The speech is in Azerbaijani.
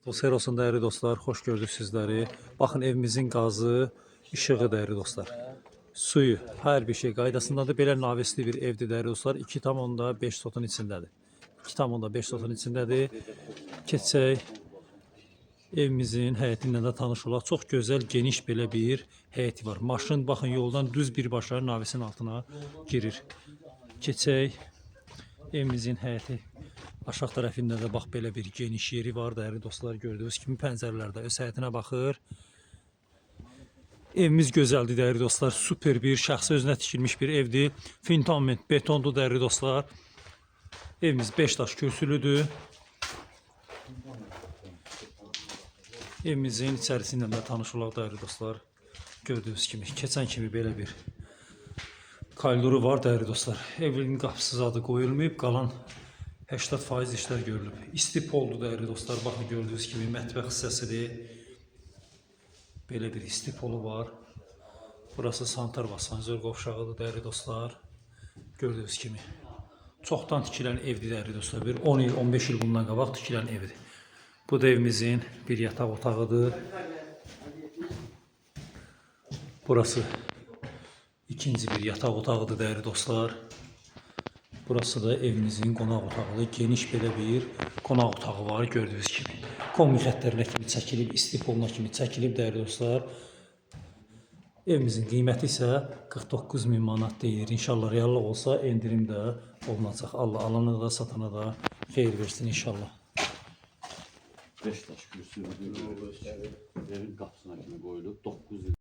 Xeyir olsun dəyərli dostlar, xoş gördük sizləri. Baxın evimizin qazı, işığı dəyərli dostlar. Suyu, hər bir şey qaydasındadır. Belə navesli bir evdir dəyərli dostlar. 2,5 sotun içindədir. 2,5 sotun içindədir. Keçək evimizin həyəti ilə də tanış olaq. Çox gözəl, geniş belə bir həyəti var. Maşın baxın yoldan düz birbaşa navesin altına girir. Keçək evimizin həyəti aşağı tərəfində də bax belə bir geniş yeri var dəyərli dostlar. Gördüyünüz kimi pəncərələr də öz həyətinə baxır. Evimiz gözəldir dəyərli dostlar. Super bir şəxsi özünə tikilmiş bir evdir. Fundament betondur dəyərli dostlar. Evimiz 5 daş kürsülüdür. Evimizin içərisi ilə də tanış olaq dəyərli dostlar. Gördüyünüz kimi, keçən kimi belə bir koridoru var dəyərli dostlar. Evin qapısı zadı qoyulmayıb, qalan 80% işlər görülüb. İsti poldur dəyərli dostlar. Baxın gördüyünüz kimi mətbəx hissəsidir. Belə bir isti polu var. Burası sanitar və asansör qovşağıdır dəyərli dostlar. Gördüyünüz kimi. Çoxdan tikilən evdir dəyərli dostlar. Bir 10 il, 15 il bundan qabaq tikilən evdir. Bu da evimizin bir yataq otağıdır. Burası ikinci bir yataq otağıdır dəyərli dostlar. Burası da evimizin qonaq otağıdır. Geniş belə bir qonaq otağı var gördüyünüz kimi. Kombi xəttlərinə kimi çəkilib, isti poluna kimi çəkilib dəyərli dostlar. Evimizin qiyməti isə 49 min manat deyir. İnşallah reallıq olsa endirim də olunacaq. Allah alana da satana da xeyir versin inşallah. 5 daş kürsülüdür. Evin qapısına kimi qoyulub 9 il.